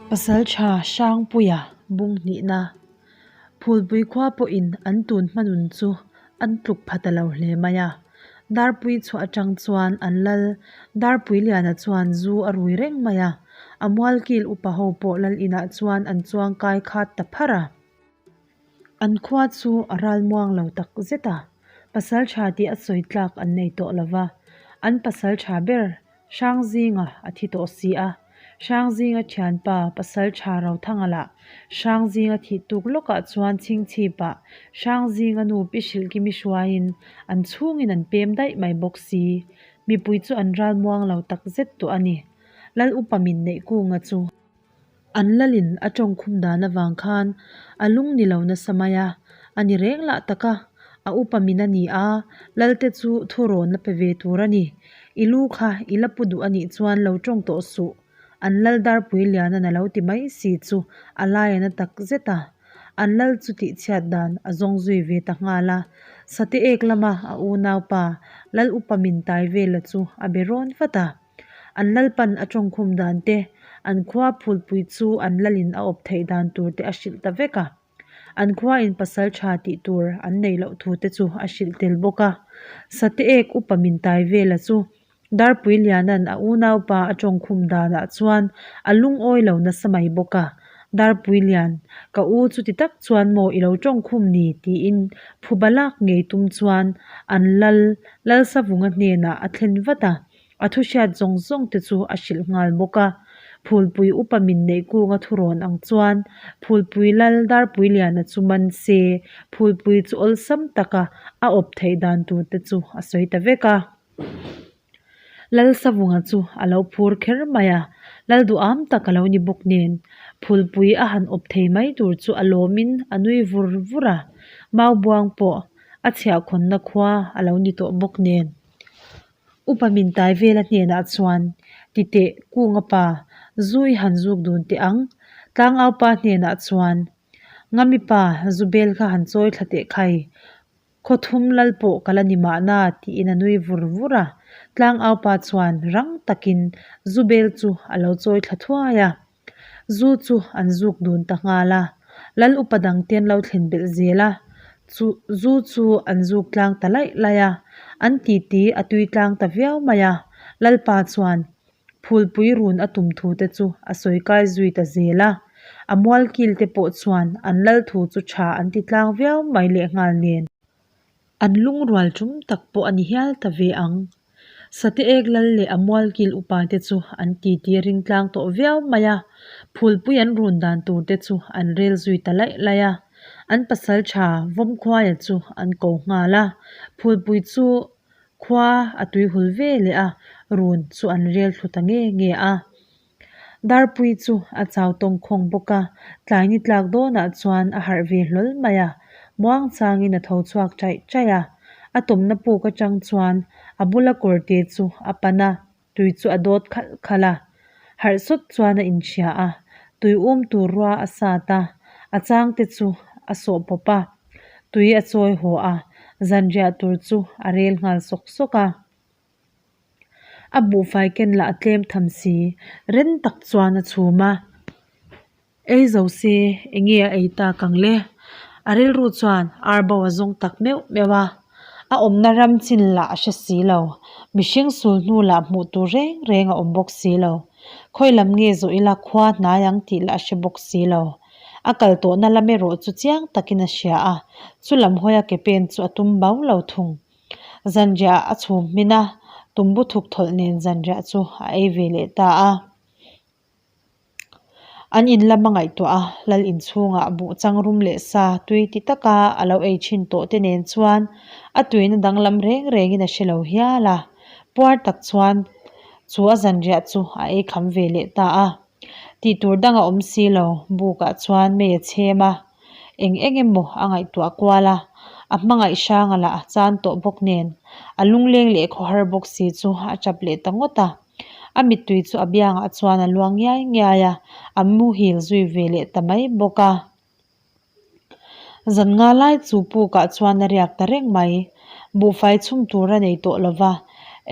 Pasalṭha Hrangpuia bung hnihna Phulpui khua pawhin an tun hmanun chu an tluk pha ta lo hle mai a. Darpui chhuah atang chuan an lal Darpuiliana chuan zu a rui reng mai a, a mualkil upa ho pawh lal inah chuan an chuang kai khat ta pharh a. An khua chu a ral muang lo tak zet a, pasal tha tih a sawi tlak an nei tawh lo va, an pasal tha ber Hrangzinga a thi tawh si a. Hrangzinga thianpa pasal tha Rothanga lah Hrangzinga thih tuk lawkah chuan chhingchhipah Hrangzinga nu Pi Hrilhkimi hruaiin an chhungin an pem daih mai bawk si. Mipui chu an ral muang lo tak zet tawh a ni. Lal upa min neih kunga chu. An lalin a tawngkhum dan avang khan a lung ni lo nasa mai a, a ni reng lah tak a, a upa min a ni a, Lalte chu thurawn la pe ve tur a ni. I lu kha i la pu duh a nih chuan lo tawng tawh suh, an lal darpui lianan a lo ti mai si chu a lai a na tak zet a. An lal chu tihchhiat dan a zawng zui ve ta nghal a, Sate ek lama a unaupa Lal upa min tai vela chu a be rawn vat a. An lalpan a tawngkhum dan te, an khua phulpui chu an lalin a awp theih dan tur te a hrilh ta vek a. An khua in pasal tha tih tur an neih loh thu te chu a hrilh tel bawk a. Sate ek upa min tai vela chu Darpui Liana'n a unaupa a tawngkhum danah chuan a lungawi lo nasa mai bawk a. Darpui Lian, ka u chuti tak chuan maw i lo tawngkhum ni? tiin phuba lak ngei tum chuan an lal Lalsavunga hnenah a thlen vat a. A thu hriat zawng zawng te chu a hrilh nghal bawk a. Phulpui upa min neih kunga thurawn ang chuan Phulpui lal Darpuiliana chu man se, Phulpui chu awlsam taka a awp theih dan tur te chu a sawi ta vek a. Lalsavunga chu a lo phur kher mai a, Lal duham tak a lo ni bawk nen, Phulpui a han awp thei mai tur chu a lawmin a nui vur vur a, Maubuang pawh a chhiahkhawnna khua a lo ni tawh bawk nen. Upa min tai vela hnenah chuan, Titeh, Kunga pa, zu i han zuk dun teh ang. Tlangau pa hnenah chuan, Ngami pa, zu bel kha han chawi thla teh khai. Khaw thum lal pawh ka la ni mahna, tiin a nui vur vur a. Tlangau pa chuan rang takin zu bel chu a lo chawi thla thuai a. Zu chu an zuk dun ta nghal a, Lal upa dang te an lo thlen belh zel a, chu zu chu an zuk tlang ta laih laih a, an titi a tui tlang ta viau mai a, Lalpa chuan phulpui run a tum thu te chu a sawi kai zui ta zel a, a mualkil te pawh chuan an lal thu chu tha an ti tlang viau mai lehnghal nen. An lungrual tum tak pawh a ni hial ta ve ang. Sate ek lal leh a mualkil upa te chu an titi ring tlang tawh viau mai a, phulpui an run dan tur te chu an rel zui ta laih laih a. An pasal tha Vawmkhuaia chu an ko nghal a, phulpui chu khua a tuihul ve leh a, run chu an rel thlu ta nge nge a. Darpui chu a chau tawng khawng bawk a, tlai ni tlak dawnah chuan a harh ve hlawl mai a, muang changin a tho chhuak chaih chaih a. A tawmna puk atang chuan a bula kawrte chu a pan a, tui chu a dawt khalh khalh a. Harh sawt chuan a inhria a, tui um tur rua a sat a, a changte chu a sawh pawp a, tui a chawi haw a, zanriah tur chu a rel nghal sawk sawk a. A buhfai ken lah a tlem tham si, ren tak chuan a chhum a. Ei zo se, enge a ei tak ang le? A rilru chuan ar bo a zawng tak meuh meuh a, a awmna ram chin lah a hre si lo, mihring sul hnu lah hmuh tur reng reng a awm bawk si lo. Khawi lam nge zawh ila khua hnai ang tih lah a hre bawk si lo. A kal tawhna lam erawh chu chiang takin a hria a, chu lam hawia ke pen chu a tum bau lo thung. Zanriah a chhum hmin a, tumbu thuk thawlh nen zanriah chu a ei ve leh ta a. An in lam a ngaihtuah a, lal inchhungah buh chang rum leh sa tui ti taka a lo ei thin tawh te nen chuan a tuina danglam reng rengin a hre lo hial a. Puar tak chuan chu a zanriah chu a ei kham ve leh ta a. Tih tur dang a awm si lo, bukah chuan mei a chhem a. Eng eng emaw a ngaihtuah kual a, a hmangaih hranga lah a chan tawh bawk nen a lungleng leh khawhar bawk si chu a tap leh ta ngawt a. A mittui chu a biangah chuan a luang ngiai ngiai a, a muhil zui ve leh ta mai bawk a. Zan nga lai chu pukah chuan a riak ta reng mai. Buhfai chhum tur a nei tawh lo va,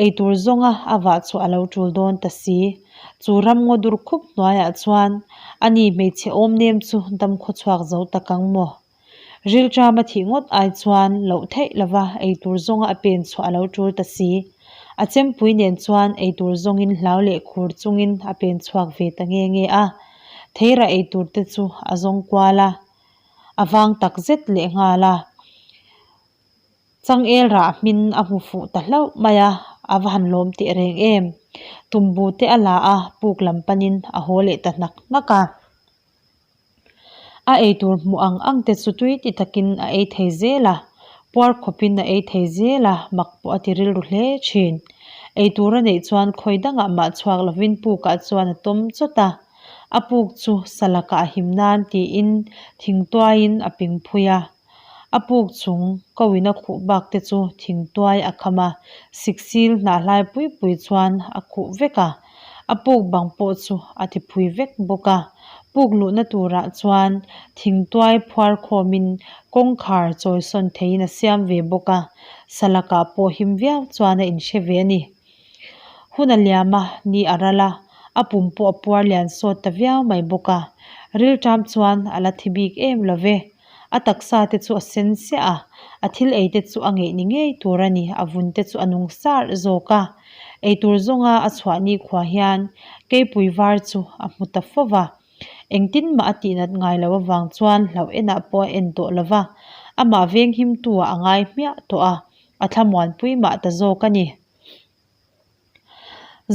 eitur zawnga a vah chu a lo tul dawn ta si. Chu ramngaw dur khup hnuaiah chuan ani hmeichhe awm nem chu dam khawchhuak zo tak ang maw? Rilṭama thih ngawt ai chuan loh theih lova eitur zawnga a pen chhuah a lo ṭul ta si. A chempui nen chuan eitur zawngin hlau leh khur chungin a pen chhuak ve ta nge nge a. Theira eitur te chu a zawng kual a, a vang tak zet leh nghal a. Changel rah hmin a hmu fuh ta hlauh mai a, a va han lawm teh reng em. Tumbu te a la a, puk lam panin a haw leh ta hnak hnak a. A eitur hmuh ang ang te chu tui ti takin a ei thei zel a, puar khawpin a ei thei zel a, mak pawh a ti rilru hle thin. Eitur a neih chuan khawi dangah mah chhuak lovin pukah chuan a tawm chawt a, a puk chu sa lakah a him nan tiin thingtuaiin a ping phui a. A puk chung ko in a khuh bak te chu thingtuai a kham a, siksil hnah hlai pui pui chuan a khuh vek a, a puk bang pawh chu a ti phui vek bawk a. Puk luhna turah chuan thingtuai phuar khawmin kawngkhar chawisawn theiin a siam ve bawk a, salakah pawh him viau chuan a inhre ve a ni. Hun a liam a, ni a ral a, a pum pawh a puar lian sawt ta viau mai bawk a, rilṭam chuan a la thi bik em lo ve. A taksa te chu a sen siah a, a thil ei te chu a ngeih ni ngei tur a ni, a vun te chu a nung sarh zawk a. Eitur zawnga a chhuah nikhua hian keipui var chu a hmu ta fo va. Engtin mah a tihnat ngai loh avang chuan hlauh enah pawh a en tawh lo va, amah venghimtu ah a ngai hmiah tawh a, a thlamuanpui mah ta zawk a ni.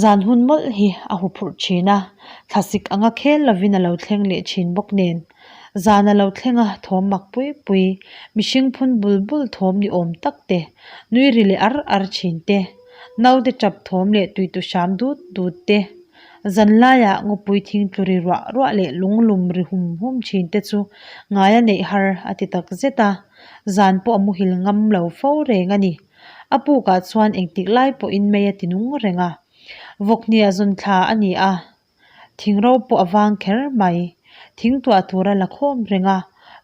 Zan hun mawlh hi a hu phurh thin a, thlasik anga khel lovin a lo thleng leh thin bawk nen. Zan a lo thleng a, thawm mak pui pui, mihring phun bul bul thawm ni awm tak te, nui ri leh ar ar thin te, naute tap thawm leh tuitu hram dut dut te, zan laiah ngawpui thing tlu ri ruah ruah leh lunglum ri hum hum thin te chu ngaia neih har a ti tak zet a, zan pawh a muhil ngam lo fo reng a ni. A pukah chuan engtik lai pawhin mei a ti nung reng a, vawkhnia zawn thla a ni a, thing ro pawh a vang kher mai. Thing tuah tur a la khawm reng a,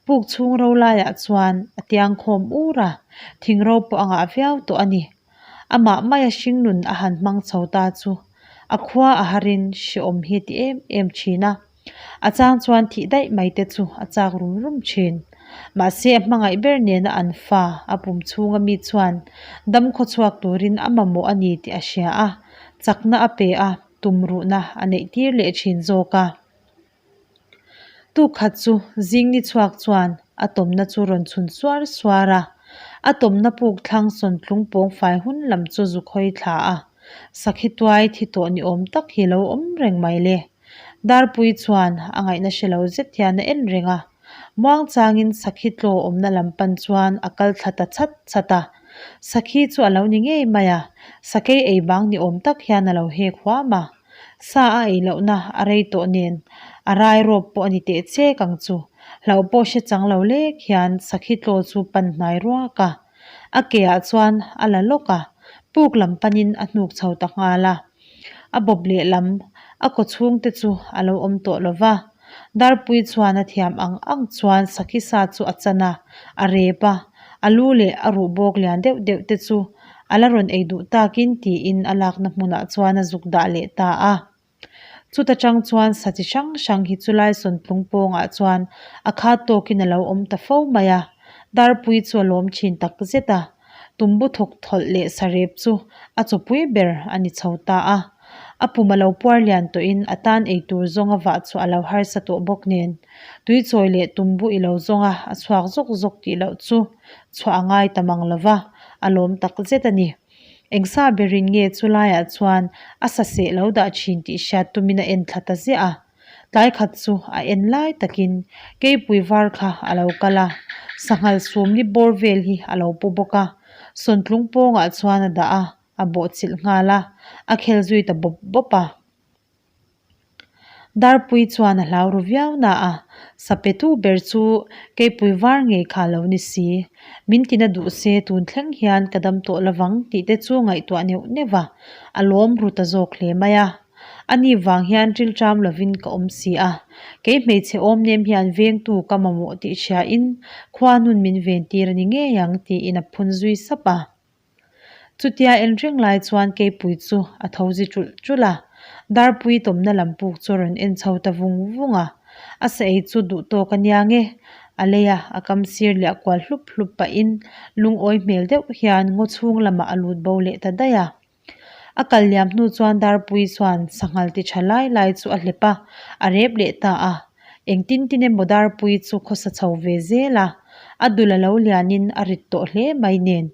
puk chhung ro laiah chuan a tiang khawm ur a, thing ro pawh a ngah viau tawh a ni. Amah maia hringnun a han hmang chho ta chu a khua a harin hrehawm hi a ti em em thin a. A chang chuan thih daih mai te chu a chak rum rum thin. Mahse a hmangaih ber nena an fa a pum chhunga mi chuan dam khawchhuak turin a mamawh a ni tih a hria a, chakna a pe a, tumruhna a neih tir leh thin zawk a. Tukhat chu zing ni chhuak chuan a tawmna chu rawn chhun suar suar a, a tawmna puk thlang sawn tlung pawng fai hun lam chu zuk hawi thla a, sakhi tuai thi tawh ni awm tak hi lo awm reng mai le. Darpui chuan a ngaihna hre lo zet hian a en reng a, muangchangin sakhi tlaw awmna lam pan chuan a kal thla ta chhat chhat a. Sakhi chu a lo ni ngei mai a, sakei ei bang ni awm tak hian a lo hek huam a. Sa a ei lohna a rei tawh nen a rai rawp pawh a ni teh chek ang chu. Hlauh pawh hre chang lo lek hian sakhi tlaw chu pan hnai ruak a. A ke ah chuan a la lawk a, puk lam panin a hnuk chho ta nghal a. A bawp lehlam a kaw chhung te chu a lo awm tawh lo va. Darpui chuan a thiam ang ang chuan sakhi sa chu a chan a, a rep a, a lu leh a ruh bawk lian deuh deuh te chu a la rawn ei duh takin tiin a lakna hmunah chuan a zuk dah leh ta a. Chuta tang chuan sa chi hrang hrang hi chulai sawntlung pawngah chuan a khat tawkin a lo awm ta fo mai a, Darpui chu a lawm thin tak zet a, tumbu thawk thawlh leh sarep chu a chawpui ber a ni chho ta a. A pum a lo puar lian tawhin a tan eitur zawnga vah chu a lo harsa tawh bawk nen, tuichawi leh tumbu i lo zawnga a chhuak zawk zawk tih loh chu chhuah a ngai ta mang lo va, a lawm tak zet a ni. Engsa berin nge chu laiah chuan a sa seh lo dah thin tih hriat tumin a en thla ta ziah a. Tlai khat chu a en lai takin keipui var kha a lo kal a, sanghal sumli bawr vel hi a lo pu bawk a, sawntlung pawngah chuan a dah a, a bawhchilh nghal a, a khel zui ta bawp bawp a. Darpui chuan a hlau ru viau na a, sapetu ber chu keipui var ngei kha lo ni si. Min tina duh se tun thleng hian ka dam tawh lovang tih te chu ngaihtuah neuh neuh a, a lawm ru ta zawk hle mai a. Ani vang hian rilṭam lovin ka awm si a, kei hmeichhe awm nem hian vengtu ka mamawh tih hriain khua nun min ventir a ni ngei ang tiin a phun zui sap a. Chutia en reng lai chuan keipui chu a tho zi ṭulh ṭulh a. Darpui tawmna lam puk chu a rawn en chho ta vung vung a. A sa ei chu duh tawk a nia nge? A lei a, a kam sir liah kual hlup hlup pahin lungawi hmel deuh hian ngaw chhung lamah a lut bo leh ta daih a. A kal liam hnu chuan Darpui chuan sanghal ti tha lai lai chu a hlep a, a rep leh ta a. Engtin tin emaw Darpui chu khawsa chho ve zel a, a dul a lo lianin a rit tawh hle mai nen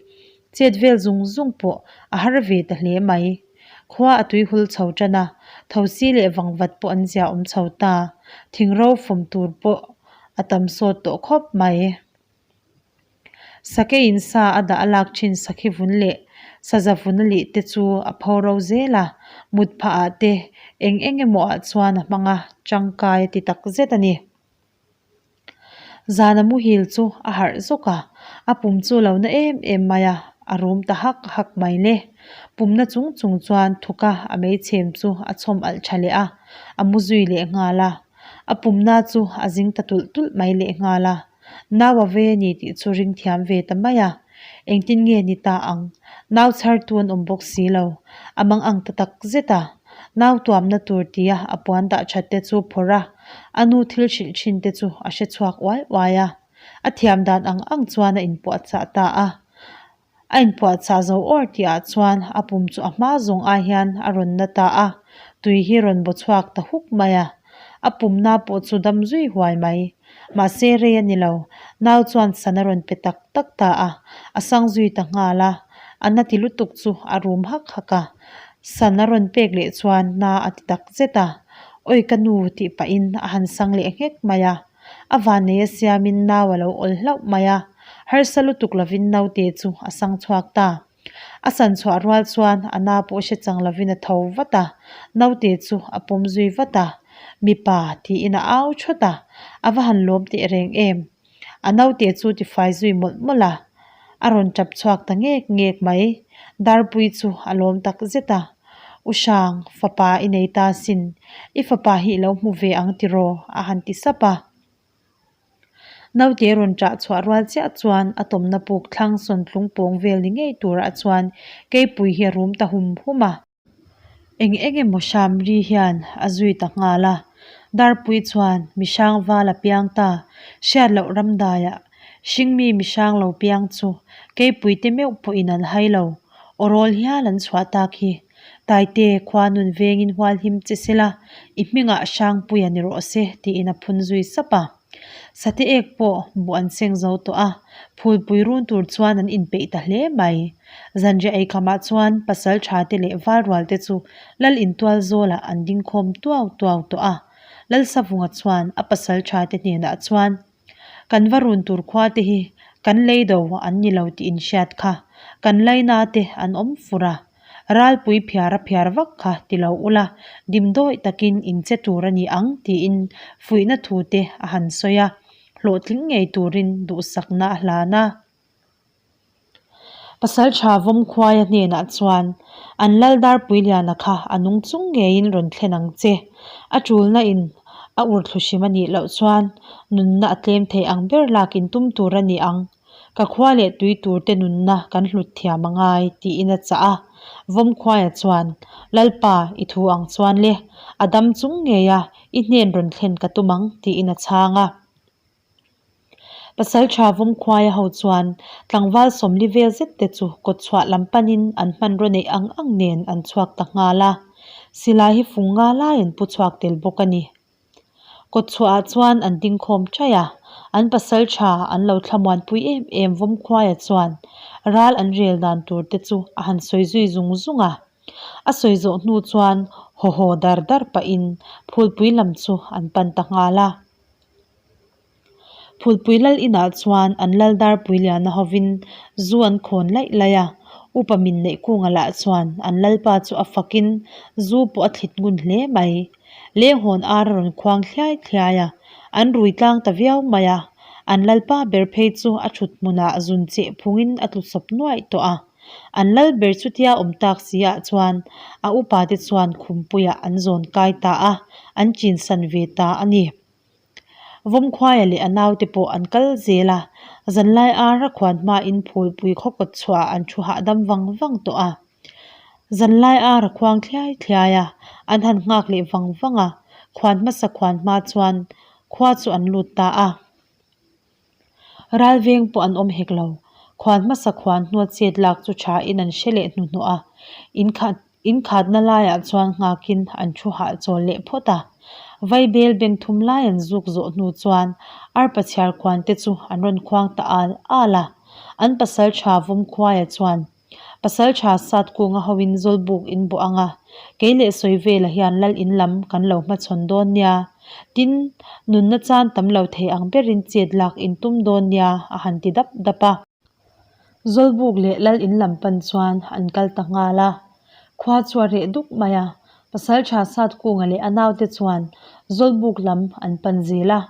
chet vel zung zung pawh a har ve ta hle mai. Khua a tui hul chho tan a, thosi leh vangvat pawh an zia awm chho ta. Thingro fawm tur pawh a tam sawt tawh khawp mai. Sakeiin sa a dah a lak thin sakhi vun leh saza vun a lih te chu a pho ro zel a, mut phah ah te eng eng emaw ah chuan a hmang a, tangkai a ti tak zet a ni. Zana muhil chu a harh zawk a, a pum chu lo na em em mai a, a rum ta hak hak mai le. Pumna chung chung chuan thuka a meichhem chu a chhawm alh tha leh a, a mu zui leh nghal a. A pumna chu a zing ta tulh tulh mai leh nghal a. Nau a vei a ni tih chu ring thiam ve ta mai a, engtin nge ni ta ang? Nau chhartu an awm bawk si lo. A mang ang ta tak zet a. Nau tuamna tur tia a puan dah that te chu phawrh a, a nu thil hrilh thin te chu a hre chhuak uai uai a. A thiam dan ang ang chuan a inpuahchah ta a. A inpuahchah zo awr tihah chuan a pum chu a hma zawng ai hian a rawn na ta a, tui hi rawn baw chhuak ta huk mai a. A pumna pawh chu dam zui huai mai. Mahse rei a ni lo, nau chuan san a rawn pe tak tak ta a, a sang zui ta nghal a, a na ti lutuk chu a rum hak hak a. San a rawn pek leh chuan na a ti tak zet a, Awi ka nu tih pahin a han sang leh nghek mai a. A vannei a siamin nau a lo awl hlauh mai a, harsa lutuk lovin naute chu a sang chhuak ta. A san chhuah rual chuan a na pawh hre chang lovin a tho vat a, naute chu a pawm zui vat a, Mipa tiin a au thawt a, a va han lawm teh reng em. A naute chu tifai zui mawlh mawlh a, a rawn tap chhuak ta ngek ngek mai. Darpui chu a lawm tak zet a, U Hrang, fapa i nei ta sin, i fapa hi i lo hmu ve ang tiraw? a han ti sap a. Naute rawn ṭah chhuah rual chiah chuan a tawmna puk thlang sawn tlung pawng vel ni ngei turah chuan keipui hi a rum ta hum hum a. Eng eng emaw hram ri hian a zui ta nghal a, Darpui chuan mihrang val a piang ta, hriat loh ramdaiah hringmi mihrang lo piang chu keipui te meuh pawhin an hai lo, awrawl hial an chhuah tak hi. Taite, khua nun vengin hual him che sela, i hmingah Hrangpuia ni rawh se tiin a phun zui sap a. Sate ek pawh buh an seng zo tawh a, phulpui run tur chuan an inpeih ta hle mai. Zanriah eikhamah chuan pasal tha te leh valrual te chu lal intual zawlah an ding khawm tuau tuau tawh a. Lalsavunga chuan a pasal tha te hnenah chuan, Kan va run tur khua te hi kan lei do an ni lo tih inhriat kha kan laina te an awm fur a. Ralpui phiar a phiar vak kha ti lo ula, dimdawi takin in che tur a ni ang tiin fuihna thu te a han sawi a, hlawhtling ngei turin duhsakna a hlan a. Pasalṭha Vawmkhuaia hnenah chuan, An lal Darpuiliana kha a nung chung ngeiin rawn thlen ang che. A ṭulna in a urthlu hrim a nih loh chuan nunna a tlem thei ang ber lak in tum tur a ni ang. Ka khua leh tui tur te nunna kan hlut thiam a ngai, tiin a chah a. Vawmkhuaia chuan, Lalpa, i thu ang chuan le, a dam chung ngeia i hnen rawn thlen ka tum ang, tiin a chhang a. Pasalṭha Vawmkhuaia ho chuan tlangval sawmli vel zet te chu kawtchhuah lam panin an hmanraw neih ang ang nen an chhuak ta nghal a. Silai hi fung nga lai an pu chhuak tel bawk a ni. Kawtchhuahah chuan an ding khawm ṭaih a, an pasalṭha an lo thlamuanpui em em Vawmkhuaia chuan ral an rel dan tur te chu a han sawi zui zung zung a. A sawi zawh hnu chuan haw haw dar dar pahin phulpui lam chu an pan ta nghal a. Phulpui lal inah chuan an lal darpui liana hovin zu an khawn laih laih a, upa min neih kunga lah chuan an lalpa chu a fakin zu pawh a thlit ngun hle mai. Lenghawn ar a rawn khuang thliai thliai a, an rui tlang ta viau mai a, an lalpa ber phei chu a thut hmunah zun cheh phungin a tlu sawp nuaih tawh a. An lal ber chutia awm tak si ah chuan a upa te chuan khumpuiah an zawn kai ta a, an chinsan ve ta a ni. Vawmkhuaia leh a naute pawh an kal zel a, zanlai ara khuan hmain phulpui khaw kawt chhuahah an thu hahdam vang vang tawh a. Zanlai ar a khuang thliai thliai a, an han nghak leh vang vang a, khuan hmasa khuan hma chuan khua chu an lut ta a. Ral veng pawh an awm hek lo. Khuan hmasa khuan hnua chet lak chu tha in an hre leh hnuhnawh a, inkhat inkhatna laiah chuan nghakin an thu hahchawl leh phawt a. Vaibel beng thum lai an zuk zawh hnu chuan arpa chhiar khuan te chu an rawn khuang ta al al a. An pasal tha Vawmkhuaia chuan Pasal tha sat kunga hoin Zawlbuk in bawh ang a, kei leh Sawivela hian lal in lam kan lo hmachhawn dawn nia. Tin, nunna chan tam lo thei ang berin chet lak in tum dawn nia a han ti dap dap a. Zawlbuk leh lal in lam pan chuan an kal ta nghal a. Khua chu a reh duk mai a, Pasal tha sat kunga leh a naute chuan Zawlbuk lam an pan zel a.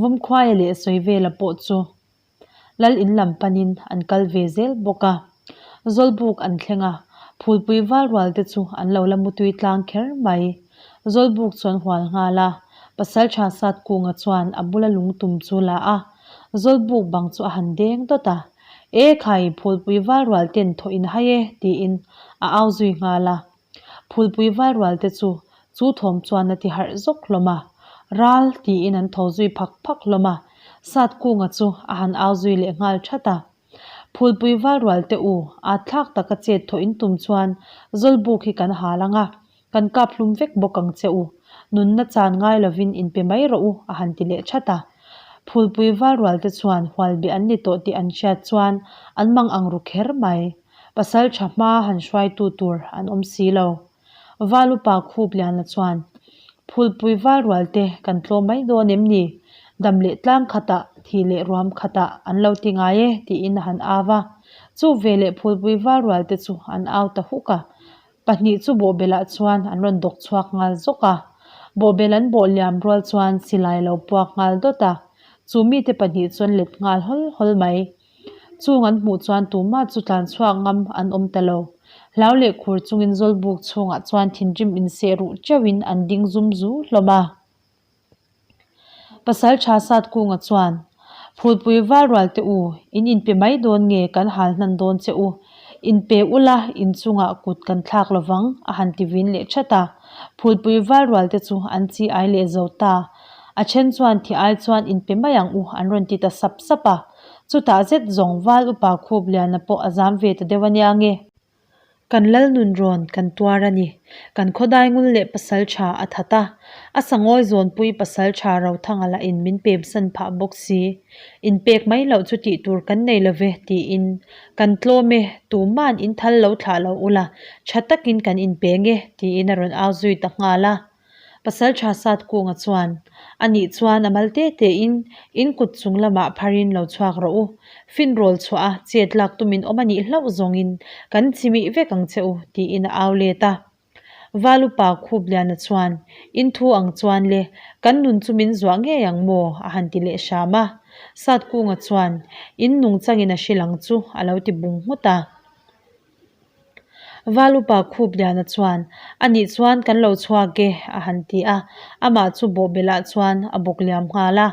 Vawmkhuaia leh Sawivela pawh chu Lal in lam panin an kal ve zel bawk a. Zawlbuk an thleng a, phulpui val rual te chu an lo la mutui tlang kher mai. Zawlbuk chu an hual nghal a, Pasaltha Satkunga chuan a bula lungtum chu la a, Zawlbuk bang chu a han deng dawt a, E khai, phulpui val rual ten thawh in hai e, tiin a au zui nghal a. Phulpui val rual te chu chu thawm chuan a ti harh zawk hlawm a, Ral tiin an tho zui phak phak hlawm a, Satkunga chu a han au zui leh nghal that a. Phulpui val rual te u, at thlak taka chet thawh in tum chuan Zawlbuk hi kan hal ang a, kan kap hlum vek bawk ang che u. Nunna chan ngai lovin in pe mai rawh u a han ti leh that a. Phulpui val rual te chuan hualbeh an ni tawh tih an hriat chuan an mang ang ru kher mai. Pasal tha hma han hruaitu tur an awm si lo. Val upa khup liana chuan, Phulpui val rual te kan tlawm mai dawn em ni? Dam leh tlang khatah, thih leh ruam khatah an lo ti ngai e, tiin a han au a. Chu veleh phulpui val rual te chu an au ta huk a. Pahnih chu bawhbelah chuan an rawn dawk chhuak nghal zawk a. Bawhbel an bawh liam rual chuan silai a lo puak nghal dawt a. Chu mite pahnih chu an let nghal hawl hawl mai. Chung an hmuh chuan tumah chu tlan chhuak ngam an awm ta lo. Hlau leh khur chungin Zawlbuk chhungah chuan thinrim inseh ruh teuhin an ding zum zu hlawm a. Pasal tha Satkunga chuan, Phulpui val rual teh u, in inpe mai dawn nge kan hal hnan dawn che u. Inpe ula in chungah kut kan thlak lovang a han ti vin leh that a. Phulpui val rual te chu an chi ai leh zo ta. A then chuan thi ai chuan inpe mai ang u an rawn ti ta sap sap a. Chutah zet zawng val upa khup liana pawh a zam ve ta deuh a nia nge. Kan lal nun rawn kan tuar a ni. Kan khawdai ngul leh pasal tha a that a, a sangawi zawnpui pasal tha Rothanga lah in min pem san phah bawk si. Inpek mai loh chu tih tur kan nei lo ve tiin kan tlawm e, tuman in thal lo thlah lo ula, tha takin kan inpeng e tiin a rawn au zui ta nghal a. Pasalṭha Satkunga chuan, A nih chuan a mal te tein in kut chung lamah pharin lo chhuak rawh u. Finrawl chhuah a, chet lak tumin awm a nih hlauh zawngin kan chimih vek ang che u, tiin a au let a. Valupa Khupliana chuan, In thu ang chuan le, kan nun chu min zuah ngei ang maw? a han ti leh hram a. Satkunga chuan, In nungchangin a hrilh ang chu, a lo ti bung nghut a. Valupa khup liana chuan, A nih chuan kan lo chhuak e, a han ti a. Amah chu bawhbelah chuan a bawk liam nghal a.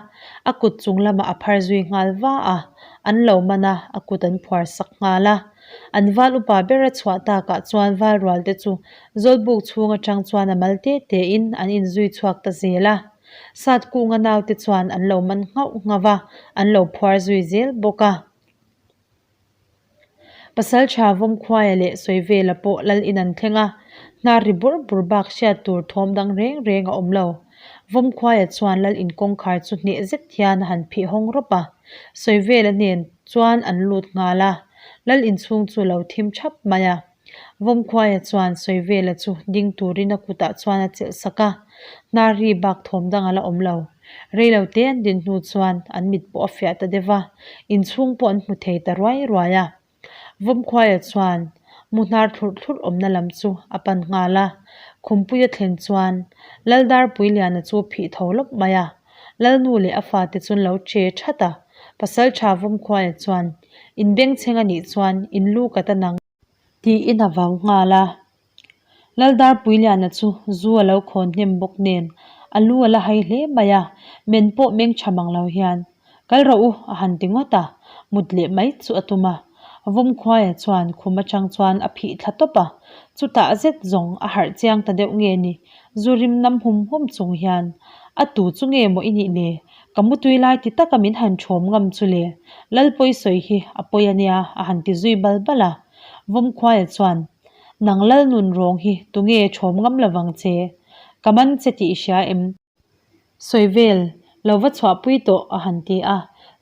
A kut chung lamah a phar zui nghal va a. An lo man a, a kut an phuar sak nghal a. An val upa bera chhuah takah chuan val rual te chu Zawlbuk chhung atang chuan a mal te tein an inzui chhuak ta zel a. Satkunga naute chuan an lo man nghauh nghauh a, an lo phuar zui zel bawk a. Pasal tha Vawmkhuaia leh Sawivela pawh lal in an thleng a, hnar ri bur bur bak hriat tur thawm dang reng reng a awm lo. Vawmkhuaia chuan lal in kawngkhar chu hneh zet hian a han phih hawng rawp a, Sawivela hnen chuan an lut nghal a, lal inchhung chu lo thim thap mai a. Vawmkhuaia chuan Sawivela chu ding turin a kutah chuan a chelh sak a, hnar ri bak thawm dang a la awm lo. Reilo te an din hnu chuan an mit pawh a fiah ta deuh a, inchhung pawh an hmu thei ta ruai ruai a. Vawmkhuaia chuan mu hnar thlurh thlurh awmna lam chu a pan nghal a, Khumpuia thlen chuan Laldarpuiliana chu phih tho lawp mai a, Lalnu leh a fate chu an lo che that a, Pasaltha Vawmkhuaia chuan In bengchheng a nih chuan in lu ka ta nang. Tiin a vau nghal a. Laldarpuiliana chu zu a lo khawn hnem bawk nen a lu a la hai hle mai a, men pawh meng tha mang lo hian, Kal rawh u a han ti ngawt a, mut leh mai chu a tum a. Vawmkhuaia chuan khum atang chuan a phih thla tawp a, chutah zet zawng a harh chiang ta deuh nge ni, zu rim nam hum hum chung hian, A tu chu nge maw i nih le? Ka mutui lai ti taka min han thawm ngam chu le, Lalpawi sawi hi a pawi a nia a han ti zui bal bal a. Vawmkhuaia chuan, Nang Lalnun rawng hi tunge thawm ngam lovang che? Ka man che tih i hria em? Sawi vel, lo va chhuahpui tawh a han ti a.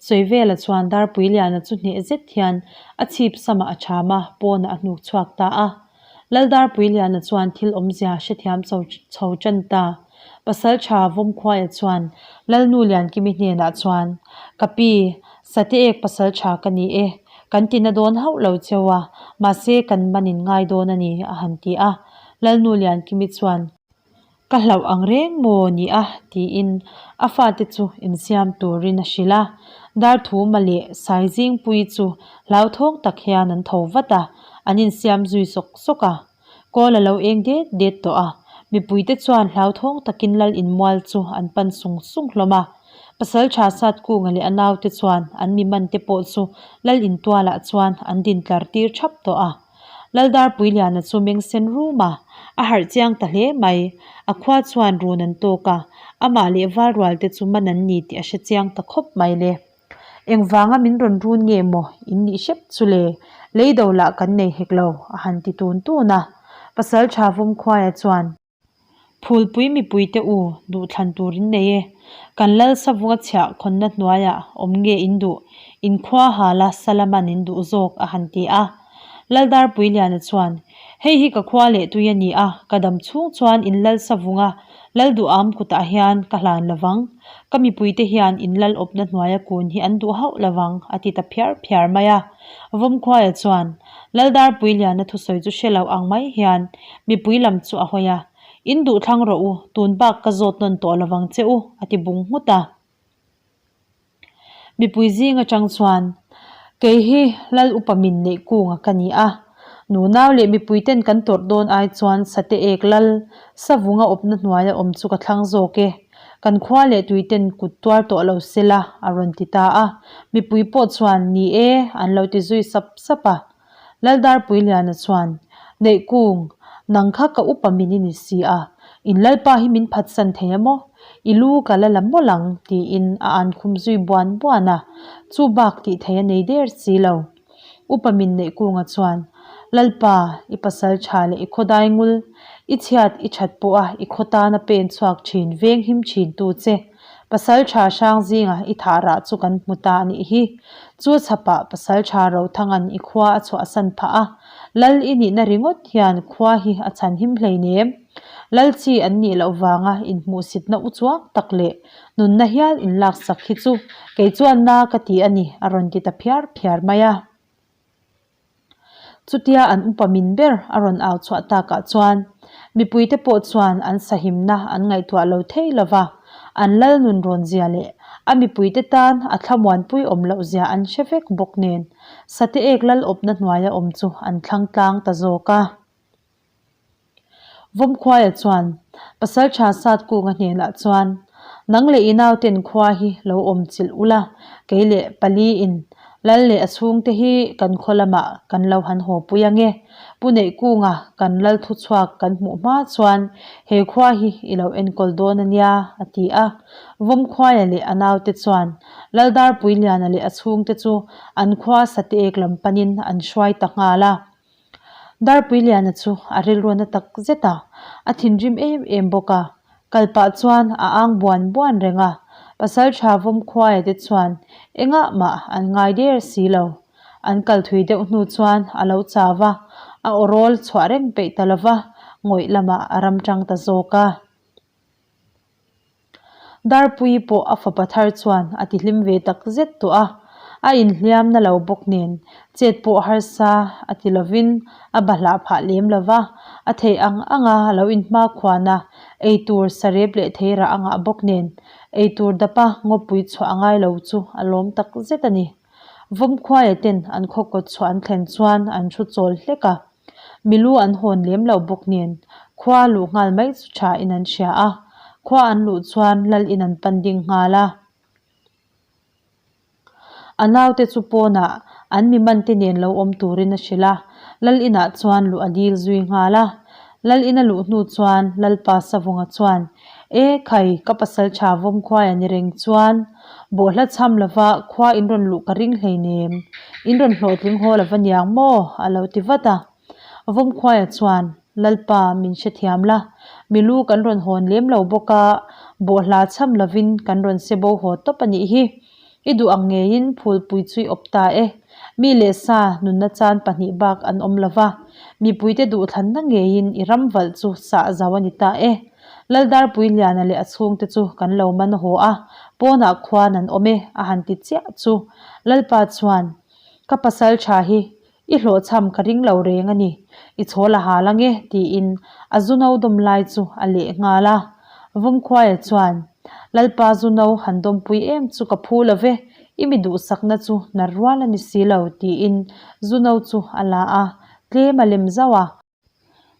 Sawi vela chuan Darpuiliana chu hneh zet hian a chhip samah a cham a, pawnah a hnuk chhuak ta a. Lal Darpuiliana chuan thil awmzia hrethiam chho chho tan ta. Pasaltha Vawmkhuaia chuan Lalnu Liankimi hnenah chuan, Ka pi, Sate ek pasaltha ka ni e, kan tina dawn hauh lo cheu a, mahse kan manin ngai dawn a ni a han ti a. Lalnu Liankimi chuan, Ka hlauh ang reng maw ni a? tiin a fate chu insiam turin a hrilh a. Darthuma leh Saizingpuii chu hlauthawng tak hian an tho vat a, an insiam zui sawk sawk a. Kawl a lo eng det det tawh a, mipuite chuan hlauthawng takin lal inmual chu an pan sung sung hlawm a. Pasaltha Satkunga leh a naute chuan an mi mante pawh chu lal intualah chuan an dintlar tir thap tawh a. Laldarpuiliana chu meng sen rum a, a harh chiang ta hle mai. A khua chuan run an tawk a, amah leh valrual te chu man an ni tih a hre chiang ta khawp mai le. Engvanga min rawn run nge maw in nih hrep chu le, leido lah kan nei hek lo, a han ti tun tun a. Pasaltha Vawmkhuaia chuan. Phulpui mipuite u, duhthlan tur in nei e. Kan lal savunga chhiah khawnna hnuaiah awm nge in duh, in khua hala Salaman in duh zawk a han ti a. Laldarpuiliana chuan, Hei hi ka khua leh tui a ni a, ka dam chhung chuan in lal savunga lal duham kutah hian ka hlan lovang. Ka mipuite hian in lal awpna hnuaia kun hi an duh hauh lovang a ti ta phiar phiar mai a. Vawmkhuaia chuan, Laldarpuiliana thusawi chu hre lo ang mai hian mipui lam chu a hawi a, In duh thlang rawh u, tun bak ka zawt nawn tawh lovang che u, a ti bung nghut a. Mipui zing atang chuan, Kei hi Lal upa min neih kunga ka ni a, nunau leh mipui ten kan tawrh dawn ai chuan sate ek lal savunga awpna hnuaia awm chu ka thlang zawk e. Kan khua leh tui ten kut tuar tawh lo se la, a rawn ti ta a. Mipui pawh chuan, Ni e, an lo ti zui sap sap a. Laldarpuiliana chuan, Neihkung, nang kha ka upa min i ni si a, in lalpa hi min phatsan thei a maw? I lu ka la la mawlh ang, tiin a an khum zui buan buan a. Chu bak tih thei a nei der si lo. Upa min Neihkunga chuan, Lalpa, i pasal tha leh i khawdai ngul, i chhiat i that pawha i khaw tana pen chhuak thin veng him thin tu che, pasal tha hrang zinga i thah rah chu kan hmu ta a nih hi. Chu chhapah pasal tha Rothanga'n i khua a chhuahsan phah a, Lal i nihna ringawt hian khua hi a chhan him hleinem. Lal chi an nih loh vanga inhmuhsitna u chuang tak leh nunna hial inlaksak hi chu kei chuan na ka ti a ni a rawn ti ta phiar phiar mai a. Chutia an upa min ber a rawn au chhuah takah chuan mipuite pawh chuan an sahimna an ngaihtuah lo thei lo va, an lal nun rawn zia leh a mipuite tan a thlamuanpui awm loh zia an hre vek bawk nen Sate ek lal awpna hnuaia awm chu an thlang tlang ta zawk a. Vawmkhuaia chuan Pasaltha Satkunga hnenah chuan, Nang leh i nauten khua hi lo awm chilh ula, kei leh pali in Lal leh a chhungte hi kan khaw lamah kan lo han haw pui ange. Pu Neihkunga kan Lal thuchhuak kan hmuh hma chuan he khua hi i lo enkawl dawn a nia, a ti a. Vawmkhuaia leh a naute chuan Lal Darpuiliana leh a chhungte chu an khua Sateek lam panin an hruai ta nghal a. Darpuiliana chu a rilru na tak zet a, a thinrim em em bawk a. Kal pah chuan a ang buan buan reng a, Pasaltha Vawmkhuaia te chuan engah mah an ngai der si lo. An kal thui deuh hnu chuan a lo chau va, a awrawl chhuah reng peih ta lo va, ngawih lamah a ram tang ta zawk a. Darpuii pawh a fapa thar chuan a ti hlim ve tak zet tawh a, a inhliam na lo bawk nen chet pawh harsa a ti lovin a bahlah phah lem lo va, a theih ang anga a lo inhmakhuan a, eitur sarep leh theirah a ngah bawk nen eitur dapa ngawpui chhuah a ngai lo chu a lawm tak zet a ni. Vawmkhuaia ten an khaw kawt chhuah an thlen chuan an thu chawl hlek a. Milu an hawn lem lo bawk nen khua luh nghal mai chu tha in an hria a, khua an luh chuan lal in an pan ding nghal a. A naute chu pawnah An mi mante nen lo awm turin a hrilh a, Lal inah chuan luh a dil zui nghal a. Lal ina luh hnu chuan Lalpa Savunga chuan, E khai, ka pasal tha Vawmkhuaia ni reng chuan bawhhla chham lova khua in rawn luh ka ring hleinem, in rawn hlawhtling haw lova niang maw? a lo ti vat a. Vawmkhuaia chuan, Lalpa, min hrethiam la, mi lu kan rawn hawn lem lo bawk a, bawhhla chham lovin kan rawn se bo haw tawp a nih hi. I duh ang ngeiin phulpui chu i awp ta e. Mi leh sa nunna chan pahnih bak an awm lo va, mipuite duhthlanna ngeiin i ram valh chu sah zau a ni ta e. Laldarpuiliana leh a chhungte chu kan lo man haw a, pawnah khuan an awm e a han ti chiah chu Lalpa chuan, Ka pasal tha hi i hlawhchham ka ring lo reng a ni, i chhawl a hal ange tiin a zu no dawm lai chu a leh nghal a. Vawmkhuaia chuan, Lalpa zu no han dawmpui em chu ka phu lo ve, i mi duhsakna chu nar rual a ni si lo tiin zu no chu a la a, tlem a lem zauh a.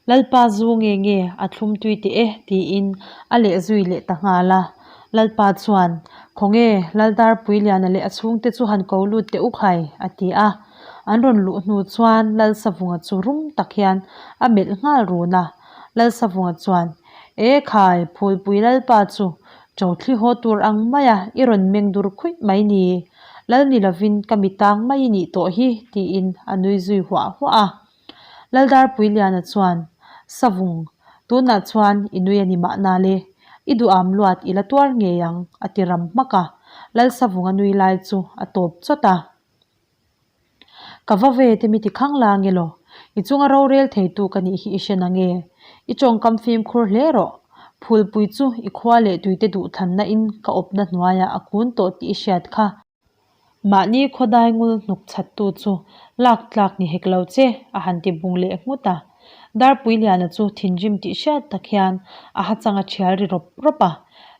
Lalpa zu nge nge a thlum tui teh e tiin a leh zui leh ta nghal a. Lalpa chuan, Khawnge, Laldarpuiliana leh a chhungte chu han ko lut teh u khai, a ti a. An rawn luh hnu chuan Lalsavunga chu rum tak hian a melh nghal run a. Lalsavunga chuan, E khai, Phulpui Lalpa chu Ṭothli haw tur ang maia i rawn meng dur khuih mai ni. Lal ni lovin ka mi tang mai i nih tawh hi, tiin a nui zui huah huah a. Laldarpuiliana chuan, Savung, tunah chuan i nui a ni mahna le, i duham luat i la tuar ngei ang, a ti ram hmak a. Lalsavunga nui lai chu a tawp chawt a. Ka va ve te mi ti khang la nge law, i chunga rorel theitu ka nih hi i hre na nge? I tawngkam fimkhur hle rawh. Phulpui chu i khua leh tuite duhthlanna in ka awpna hnuaiah a kun tawh tih i hriat kha. Mahni khawdai ngul hnuk chhattu chu lak tlak ni hek lo che, a han ti bung leh nghut a. Darpuiliana chu thinrim tih hriat tak hian a hachang a thial ri rawp rawp a.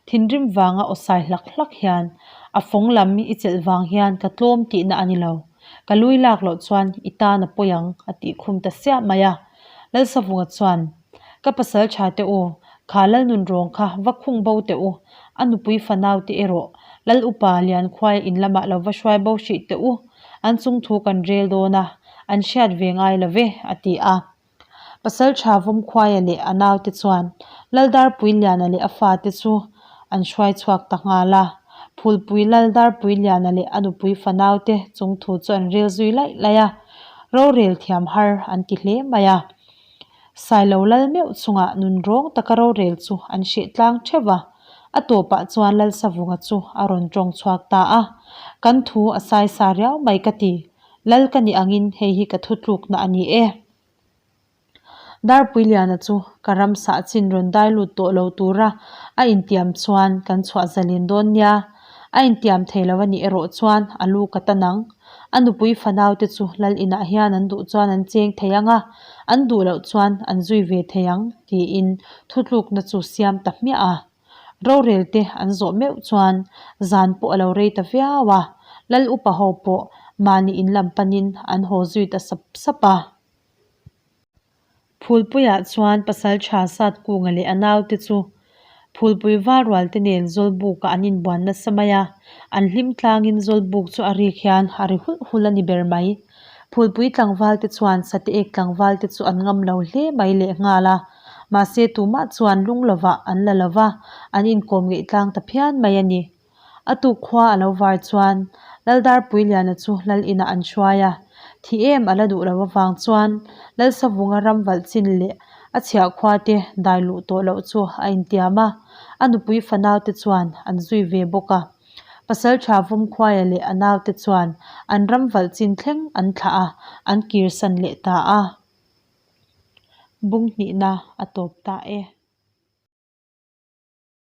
Thinrim vanga aw sai hlak hlak hian, A fawng lam i chelh vang hian ka tlawm tihna a ni lo. Ka lui lak loh chuan i tan a pawi ang, a tih khum ta siah mai a. Lalsavunga chuan, Ka pasal tha teh u, kha Lalnun rawng kha va khung bo teh u, a nupui fanau te erawh Lal upa Liankhuaia in lamah lo va hruai bo hrih teh u, an chung thu kan rel dawn a, an hriat ve ngai lo ve, a ti a. Pasal tha Vawmkhuaia leh a naute chuan Laldarpuiliana leh a fate chu an hruai chhuak ta nghal a. Phulpui Laldarpuiliana leh a nupui fanaute chung thu chu an rel zui laih laih a, rorel thiam har an ti hle mai a. Sailo lal meuh chungah nun rawng taka rorel chu an hreh tlang theuh va, a tawpah chuan Lalsavunga chu a rawn tawng chhuak ta a, Kan thu a saisa riau mai ka ti, Lal ka nih angin hei hi ka thutlukna a ni e. Darpuiliana chu ka ram sah chin rawn dai lut tawh lo tura a intiam chuan kan chhuah zalen dawn nia, a intiam thei lo a nih erawh chuan a lu ka tan ang. A nupui fanau te chu lal inah hian an duh chuan an cheng thei ang a, an duh loh chuan an zui ve thei ang, tiin thutlukna chu siam ta hmiah a. Rorel te an zawh meuh chuan zan pawh a lo rei ta viau a, lal upa ho pawh mahni in lam panin an haw zui ta sap sap a. Phulpuiah chuan Pasalṭha Satkunga leh a naute chu Phulpui Valrualte nen Zawlbukah an inbuan nasa mai a, an hlim tlangin Zawlbuk chu a rik hian a ri hulh hulh a ni ber mai. Phulpui tlangvalte chuan Sateek tlangvalte chu an ngam lo hle mai lehnghal a, mahse tumah chuan lung lovah an la lo va, an inkawm ngeih tlang ta phian mai a ni. A tuk khua a lo var chuan Laldarpuiliana chu Lal inah an hruai a, thi em a la duh lo avang chuan Lalsavunga ram valh chin leh a chhiah khua te dai luh tawh loh chu a intiam a, a nupui fanau te chuan an zui ve bawk a. Pasalṭha Vawmkhuaia leh a naute chuan an ram valh chin thleng an thlah a, an kirsan leh ta a. Bung hnihna a tawp ta e.